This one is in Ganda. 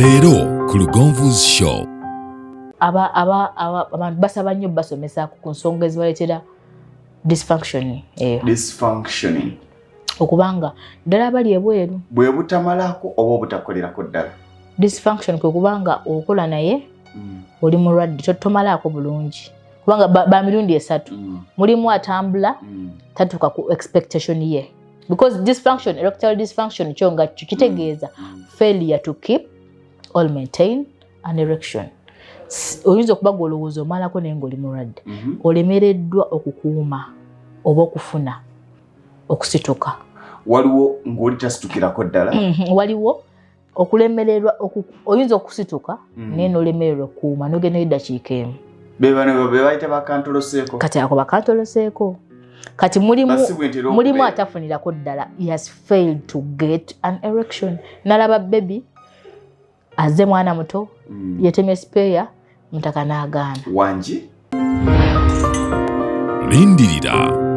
Leero ku Lugonvu's Show. Aba aba abantu basaba nnyo basomesaako ku nsonga ezibaleetera dysfunction eyo. Dysfunctioning. Okubanga ddala abali ebweru. Bwe butamalako oba obutakolerako ddala. Dysfunction kwe kubanga okola naye oli mulwadde, tomalaako bulungi. Kubanga ba mirundi esatu. Mulimu atambula tatuuka ku expectation ye. Because dysfunction, erectile dysfunction kyo nga kyo kitegeeza failure to keep or maintain an erection. Oyinza okuba gwe olowooza omalako naye ng'oli mulwadde. Olemereddwa okukuuma oba okufuna okusituka. Waliwo ng'oli tasitukirako ddala. Waliwo okulemererwa oyinza okusituka naye n'olemererwa okukuuma n'ogenda eddakiika emu. Be bano be bayita bakantoloseeko. Kati ako bakantoloseeko. Kati mulimu atafunirako ddala. He has failed to get an erection. Nalaba baby azze mwana muto yetemye spare mutaka n'agaana. Wangi? Lindirira.